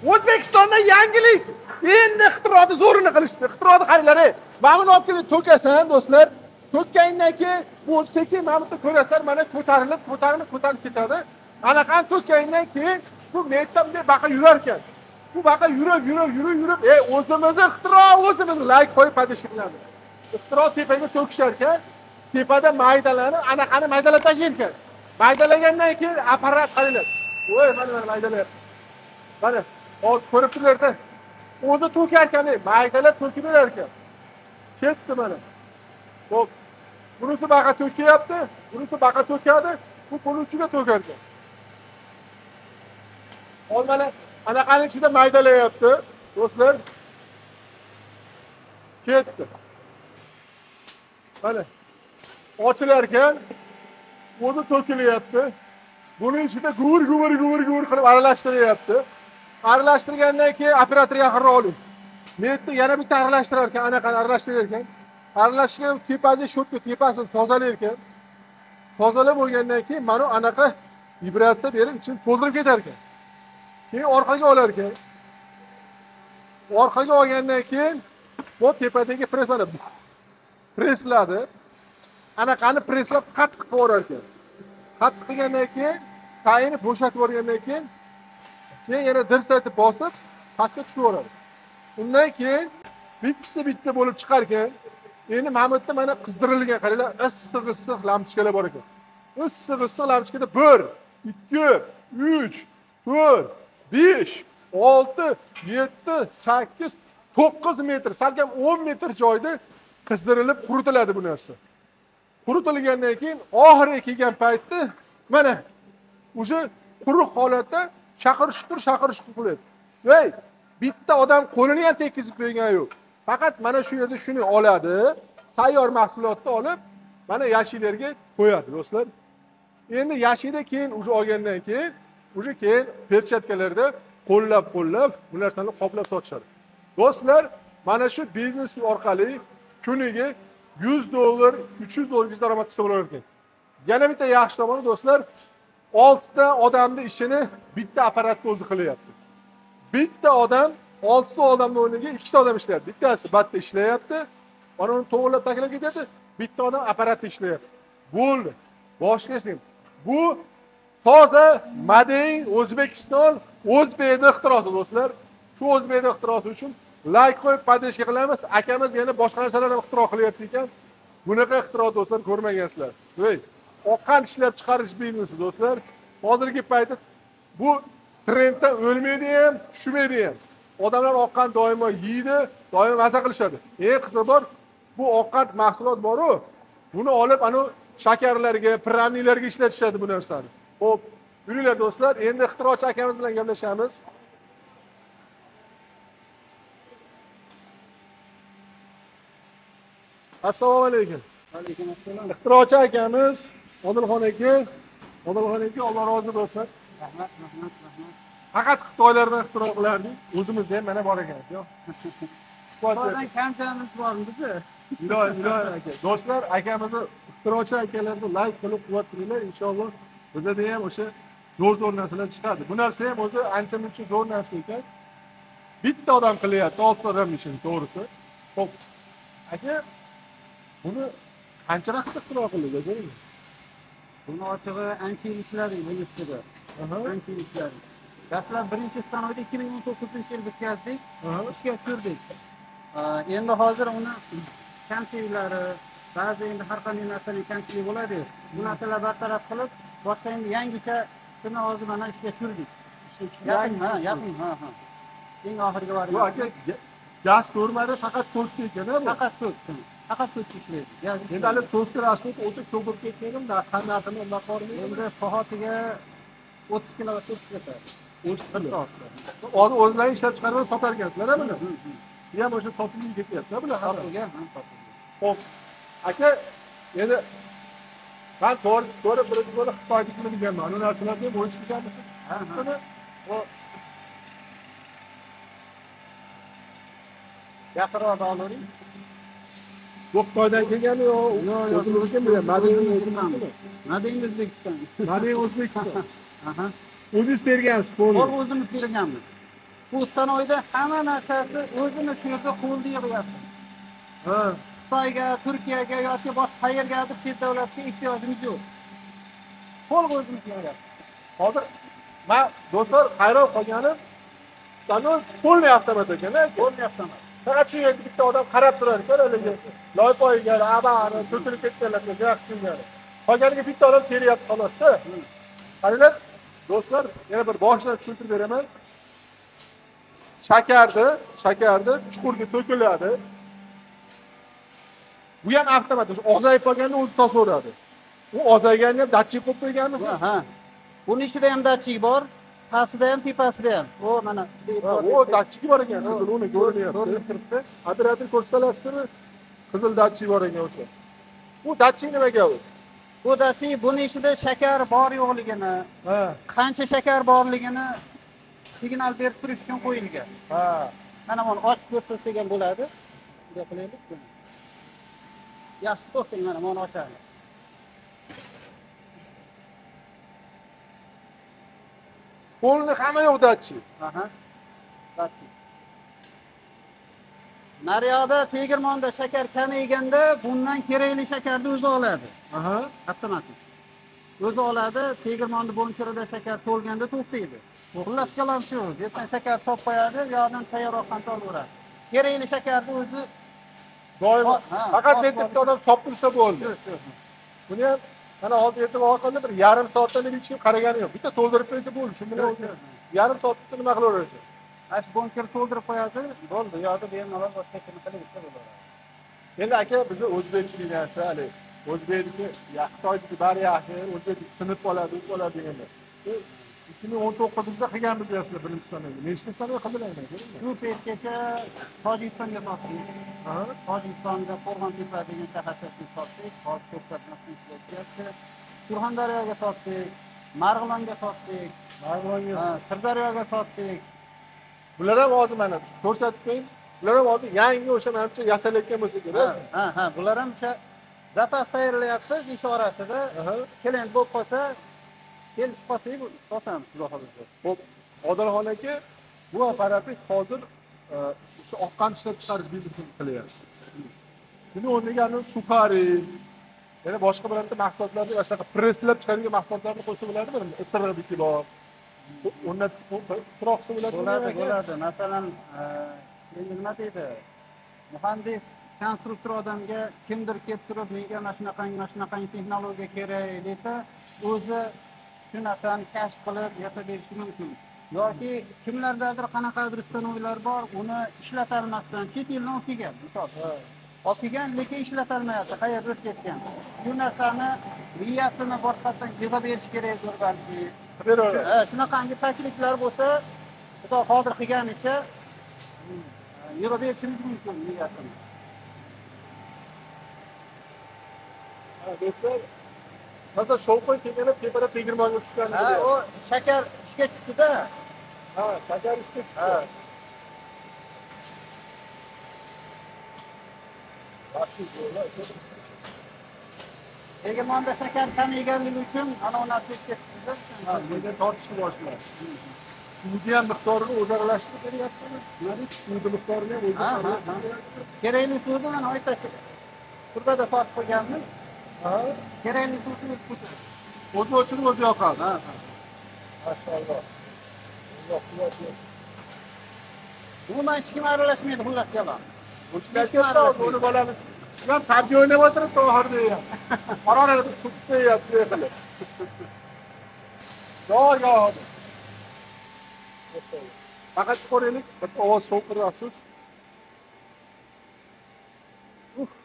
O'zbekistonda yangilik. Endi ixtironi zo'rini qilishdi. Ixtironi qaranglar, mana buni olib kelib to'kasan do'stlar. To'kkandan keyin bu sekin mana bu yerda ko'rasizlar, mana ko'tarilib, ko'tarilib, ko'tarilib ketadi. Anaqani to'kkandan keyin bu metda bunday baqa yurar ekan. Bu baqa yurib, yurib, yurib, yurib, o'zimizni ixtiro, o'zimiz like qo'yib поддержка qilamiz. Ixtiro tepaga to'kishar ekan, tepada maydalanib, anaqani maydalab tashlar ekan. Maydalagandan keyin apparat qaranglar. Voy, mana mana maydalayapti. Mana hozir ko'rib turibsizlar. O'zi to'kar ekan, maydalab to'kib berar ekan. Ketdi mana. Xo'p. Bunisi baqa to'kyapti, bunisi baqa to'kadi, bu buni uchiga to'kar ekan. Hozir mana anaqaning ichida maydalayapti, do'stlar. Ketdi. Mana ochilar ekan, o'zi to'kilyapti. Buni ichida guvur guvur guvur guvur qilib aralashtiryapti. Aralashtirgandan keyin operator yaqinroq oling. Metni yana bitta aralashtirar ekan, anaqani aralashtirar ekan. Aralashgan tepasi sho'tka tepasini tozalar ekan. Tozalab bo'lgandan keyin mana anaqa vibratsiya berib ichini to'ldirib ketar ekan. Keyin orqaga olar ekan. Orqaga olgandan keyin bu tepadagi press mana pressladi. Anaqani presslab qattiq qilib yuborar ekan. Qattiq qilgandan keyin tayini bo'shatib yuborgandan keyin yana dirs etib bosib pastga tushib yuboradi. Undan keyin bitta-bitta bo'lib chiqar ekan. Endi mana bu yerda mana qizdirilgan qaranglar, issiq-issiq lampochkalar bor ekan. Issiq-issiq lampochkada 1, 2, 3, 4, 5, 6, 7, 8, 9 metr, salkam 10 metr joyda qizdirilib quritiladi bu narsa. Quritilgandan keyin oxiri kelgan paytda mana o'sha quruq holatda shaqir-shuqur shaqir-shuqur qiladi. Ey, bitta odam qo'lini ham tekkizib qo'ygan yo'q. Faqat mana shu yerda shuni oladi, tayyor mahsulotni olib, mana yashiklarga qo'yadi do'stlar. Endi yashikda keyin o'sha olgandan keyin, o'sha keyin perchatkalarda qo'llab-qo'llab bu narsani qoplab sotishadi. Do'stlar, mana shu biznes orqali kuniga $100, $300 daromad qilsa bo'lar ekan. Yana bitta yaxshi tomoni do'stlar, 6 ta odamning ishini bitta apparatda o'zi qilyapti. Bitta odam 6 ta odamning o'rniga 2 ta odam ishlayapti. Bittasi batda ishlayapti, mana uni to'g'rilab taklab ketyapti, bitta odam apparatda ishlayapti. Bo'ldi. Boshqa hech nima. Bu toza Made in O'zbekiston, o'zbekning ixtirosi do'stlar. Shu o'zbekning ixtirosi uchun like qo'yib поддержка qilamiz. Akamiz yana boshqa narsalarni ham ixtiro qilyapti ekan. Bunaqa ixtiro do'stlar ko'rmagansizlar. Voy, oqqan ishlab chiqarish biznesi do'stlar. Hozirgi paytda bu trendda o'lmaydi ham, tushmaydi ham. Odamlar oqqan doimo yeydi, doimo maza qilishadi. Eng qizig'i bor, bu oqqan mahsulot bor-u, buni olib anu shakarlarga, piraniylarga ishlatishadi bu narsani. Xo'p, yuringlar do'stlar, endi ixtirochi akamiz bilan gaplashamiz. Assalomu alaykum. Alaykum assalom. Ixtirochi akamiz Odilxon aka, Odilxon aka, Alloh rozi bo'lsin. Rahmat, rahmat, rahmat. Faqat Xitoylardan ixtiro qilardik, o'zimizda ham mana bor ekan, yo'q. Xitoydan kamchamiz bormi bizni? Iloyim, iloyim aka. Do'stlar, akamizni ixtirochi akalarni like qilib quvvatlaylar, inshaalloh bizda ham o'sha zo'r-zo'r narsalar chiqadi. Bu narsa ham o'zi ancha-muncha zo'r narsa ekan. Bitta odam qilyapti, 6 odam ishini, to'g'risi. Xo'p. Aka, buni qancha vaqtda ixtiro qildik aka? Buni ochig'i ancha yil ishladik buni ustida. Ancha yil ishladik. Dastlab birinchi stanovda 2019-yil bitkazdik, ishga tushirdik. Endi hozir uni kamchiliklari, ba'zi endi har qanday narsaning kamchiligi bo'ladi. Bu narsalar bartaraf qilib, boshqa endi yangicha shuni hozir mana ishga tushirdik. Yaqin, ha, yaqin, ha, ha. Eng oxirgi variant. Bu aka gaz ko'rmadi, faqat to'kdi ekan, bu. Faqat to'kdi. Faqat to'kdi ishlaydi. Gaz. Endi hali to'kdi rasmi o'ta ko'p bo'lib ketganim, narxini undan qolmaydi. Endi soatiga 30 kilovat to'kib ketadi. 30 soatda. Hozir o'zlari ishlab chiqarib sotar ekansizlar, buni. Bu ham o'sha sotuvga ketyapti, bular hamma. Sotuvga, ha, sotuvga. Xo'p. Aka, endi men to'g'risi ko'rib birinchi bo'lib Xitoynikini deganman. Uni narsalarni ham o'ylashib ekanmisiz? Ha, ha. Xo'p. Yaqinroq olavering. Bu Xitoydan kelganmi yo o'zimizniki mi? Made in o'zimizniki. Made in O'zbekiston. Made in O'zbekiston. Aha. O'zingiz tergansiz, to'g'ri? To'g'ri, o'zimiz terganmiz. Bu stanoyda hamma narsasi o'zini shu yerda qo'lda yig'yapti. Ha. Xitoyga, Turkiyaga yoki boshqa qayergadir chet davlatga ehtiyojimiz yo'q. To'liq o'zimiz yig'yapmiz. Hozir men do'stlar hayron qolganim stanok polniy avtomat ekan, aka. Polniy avtomat. Faqat shu yerda bitta odam qarab turar ekan, haligi loy-poyga, abani to'kilib ketganlarga yaxshi. Qolganiga bitta odam teryapti xolosda. Qaranglar, do'stlar, yana bir boshidan tushuntirib beraman. Shakarni chuqurga to'kiladi. Bu ham avtomat, o'sha ozayib qolganda o'zi tosaveradi. U ozayganini ham datchik qo'yib qo'yganmiz. Ha. Buning ichida ham datchik bor, pastida ham, tepasida ham. O mana o datchiki bor ekan, qizil uni ko'rinyapti. Ko'rinib turibdi. Operator ko'rsatalasizmi? Qizil datchik bor ekan o'sha. Bu datchik nimaga o'zi? Bu datchik buning ichida shakar bor yo'qligini, qancha shakar borligini signal berib turish uchun qo'yilgan. Ha. Mana buni ochib ko'rsatsak ham bo'ladi. Bunday qilaylik buni. Yaxshi to'xtang, mana buni ochamiz. Qo'lni hamma yo'q datchik. Aha. Datchik. Nariyoqda tegirmonda shakar kamayganda bundan kerakli shakarni o'zi oladi. Aha. Avtomatik. O'zi oladi, tegirmonni bo'nchirida shakar to'lganda to'xtaydi. Xullas kalom shu, bu yerdan shakar solib qo'yadi, bu yoqdan tayyor oqqan olaveradi. Kerakli shakarni o'zi doimo faqat bu yerda bitta odam solib tursa bo'ldi. Buni ham mana hozir e'tibor qildi, bir yarim soatdan beri hech kim qaragani yo'q. Bitta to'ldirib qo'ysa bo'ldi, shu bilan o'zi yarim soatda nima qilaveradi? Ana shu bunker to'ldirib qo'yadi, bo'ldi. U yoqda bemalol boshqachani qilib bo'ladi. Endi aka bizni o'zbekchilik narsa hali o'zbekniki, Xitoyniki bari yaxshi, o'zbekniki sinib qoladi, u qoladi deganda. Bu 2019-yilda qilganmiz sizlar birinchi sanada. Nechta sana qildilar? Shu paytgacha Tojikistonga sotdik. Tojikistonda Qo'rg'ontepa degan shaharchasini sotdik, hozir to'xtatmasdan ishlatyapti. Surxondaryoga sotdik, Marg'ilonga sotdik, Marg'ilonga, Sirdaryoga sotdik. Bular ham hozir mana ko'rsatib qo'ying. Bular ham hozir yangi o'sha manimcha yasalayotgan bo'lsa kerak. Ha, ha, bular ham o'sha zapas tayyorlayapmiz ish orasida. Klient bo'lib qolsa, kelishib qolsak sotamiz, xudo xohlasa. Xo'p, Odilxon aka, bu apparatingiz hozir o'sha oqqan ishlab chiqarish biznesini qilyapti. Buni o'rniga suxari, yana boshqa birorta mahsulotlarni, mana shunaqa presslab chiqargan mahsulotlarni qo'ysa bo'ladimi? Isirg'ibiki bor. Undan ko'proq qilsa bo'ladimi? Bo'ladi, bo'ladi. Masalan, endi nima deydi? Muhandis, konstruktor odamga kimdir kelib turib, menga mana shunaqangi, mana shunaqangi texnologiya kerak desa, o'zi shu narsani kashf qilib yasab berishi mumkin. Yoki kimlardadir qanaqadir ustanovlar bor, uni ishlatalmasdan chet eldan olib kelgan, misol. Olib kelgan, lekin ishlatalmayapti, qayerda o'tib ketgan. Shu narsani miyasini boshqatdan yig'ib berish kerakdir balki. Shunaqangi takliflar bo'lsa, Xudo qodir qilganicha yig'ib berishimiz mumkin miyasini. Ha, do'stlar, masalan, shovqin kelganda tepada tegirmonga tushganini bilyapti. Ha, o shakar ishga tushdi-da. Ha, shakar ishga tushdi. Tegirmonda shakar kamayganligi uchun ana u narsa ishga tushdi. Ha, nega tortishni boshladi? Suvni ham miqdorini o'zi aralashtirib beryaptimi? Suvni miqdorini ham o'zi aralashtirib beryaptimi? Kerakli suvni mana oytashi turbada tortib qo'yganmiz. Ha, kerakli suvni o'zi ko'taradi. O'zi o'chirib o'zi yoqadi. Ha, ha. Mashalloh. Alloh quvvat bersin. Umuman hech kim aralashmaydi, xullas kalom. O'shga uni bolamiz. Ular PUBG o'ynab o'tirib tohir deyapti. Qaror tutib deyapti qilib. Yo. Faqat ko'raylik, bir ovoz shovqirasiz.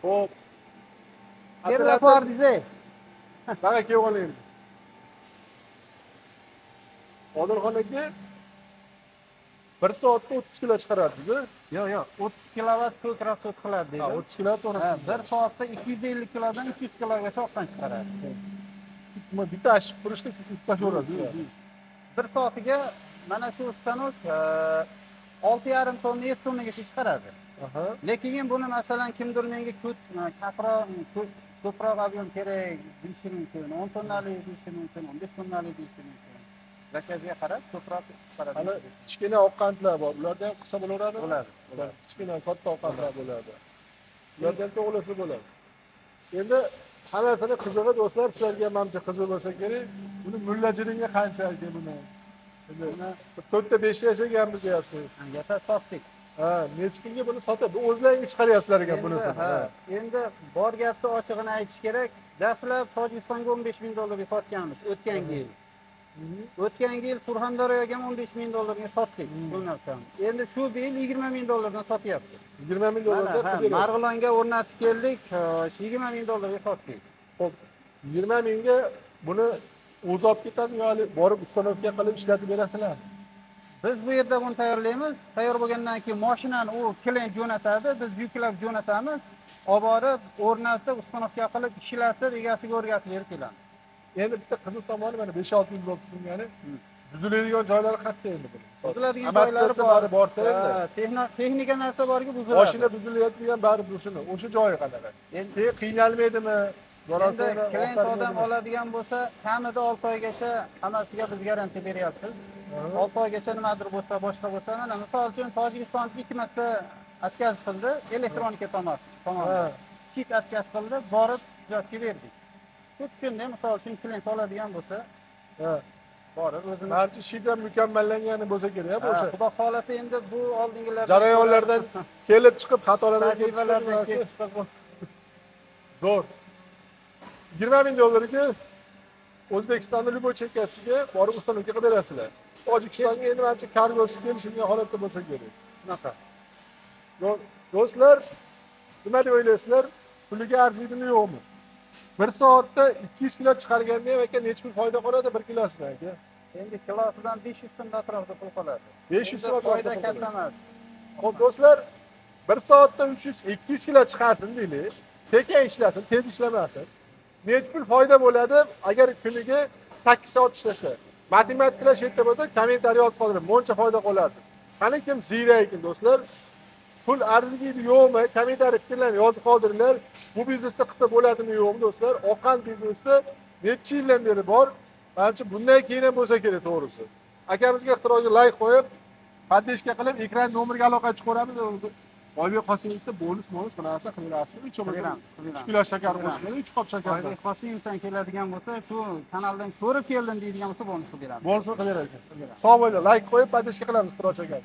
Xo'p. Yerlar bor dezay. Faqat kelib oling. Odilxon aka 1 soatda 30 kilo chiqaradi-da? Yo'q, yo'q, 30 kilovat tok rasxod qiladi deydi. Ha, 30 kilovat to'g'ri. 1 soatda 250 kilodan 300 kilogacha oqqan chiqaradi. Bitta ashib turishda shu tutaveradi. 1 soatiga mana shu stanok 6,5 tonna, 7 tonnagacha chiqaradi. Lekin buni masalan kimdir menga ko'proq ob'em kerak deyishi mumkin, 10 tonnalik deyishi mumkin, 15 tonnalik deyishi mumkin. Zakazga qarab ko'proq chiqaradi. Hali kichkina oqqandlar bor. Ularda ham qilsa bo'laveradimi? Bo'ladi. Bo'ladi. Kichkina katta oqqandlar bo'ladi. Ularda ham to'g'rilasa bo'ladi. Endi hammasini qizig'i do'stlar, sizlarga manimcha qiziq bo'lsa kerak. Buni mullajiringa qancha aka buni? Endi 4ta 5ta yasaganmiz deyapsiz. Yasab sotdik. Ha, necha kunga buni sotib, bu o'zlaringiz chiqaryapsizlar ekan bunisini. Ha, endi bor gapni ochig'ini aytish kerak. Dastlab Tojikistonga 15 ming dollarga sotganmiz o'tgan yil. O'tgan yil Surxondaryoga ham 15 ming dollarga sotdik bu narsani. Endi shu yil 20 ming dollardan sotyapti. 20 ming dollarda Mana, ha, qilib berasiz. Marg'ilonga o'rnatib keldik, 20 ming dollarga sotdik. Xo'p, 20 mingga buni o'zi olib ketadimi yo borib установка qilib ishlatib berasizlar? Biz bu yerda buni tayyorlaymiz. Tayyor bo'lgandan keyin mashinani u klient jo'natadi, biz yuklab jo'natamiz. Olib borib, o'rnatib, установка qilib, ishlatib, egasiga o'rgatib berib kelamiz. Endi bitta qiziq tomoni mana 5-6 yil bo'lib singani buziladigan joylari qayerda endi buni? Buziladigan joylari Amortizatsiya bor. bari bor-da endi. Ha, texnika narsa borki buziladi. Mashina buzilayotgan bari shuni, o'sha joyi qanaqa? Endi Keyin qiynalmaydimi? Borasa Endi klient odam oladigan bo'lsa, kamida 6 oygacha hammasiga biz garantiya beryapmiz. 6 oygacha nimadir bo'lsa, boshqa bo'lsa, mana misol uchun Tojikistonda ikki marta отказ qildi, elektronika tomoni. Щит отказ qildi, borib tuzatga berdik. Shu tushundim, misol uchun klient oladigan bo'lsa, borib o'zini Manimcha щит ham mukammallangani bo'lsa kerak, bu o'sha. Xudo xohlasa endi bu oldingilar Jarayonlardan kelib chiqib, xatolardan kelib chiqib tajribalardan narsa kelib chiqib zo'r. 20 ming dollarga O'zbekistonning любой chekkasiga borib установка qilib berasizlar. Tojikistonga endi manimcha kargosi kelishilgan holatda bo'lsa kerak. Shunaqa. Do'stlar, nima deb o'ylaysizlar? Puliga arziydimi yo'qmi? Bir soatda 200 kilo chiqarganda ham aka necha pul foyda qoladi bir kilosidan aka? Endi kilosidan 500 so'm atrofida pul qoladi. 500 so'm Endi atrofida foyda pul katta qoladi. emas. Xo'p do'stlar, bir soatda 300 200 kilo chiqarsin deylik. Sekin ishlasin, tez ishlamasin. Necha pul foyda bo'ladi agar kuniga 8 soat ishlasa? Matematiklar shu yerda bo'lsa, kommentariy yozib qoldiring, moncha foyda qoladi. Qani kim ziyrak ekan do'stlar? Pul arziydi yo'qmi? Kommentariy fikrlarni yozib qoldiringlar. Bu biznesda qilsa bo'ladimi yo'qmi do'stlar? Oqan biznesi necha yildan beri bor. Manimcha bundan keyin ham bo'lsa kerak to'g'risi. Akamizga ixtiroga layk qo'yib, поддержка qilib, ekran nomeriga aloqa chiqaramiz. Oybek Qosimovcha bonus bir narsa qilaverasiz. 3 Qilamiz, 3 kilo shakar qilamiz. qo'shgan, 3 qop shakar. Oybek Qosimovdan keladigan bo'lsa, shu kanaldan ko'rib keldim deydigan bo'lsa, bonus qilib beramiz. Bonus qilib berar ekan. Sog' bo'linglar, layk qo'yib, поддержка qilamiz ixtirochi aka.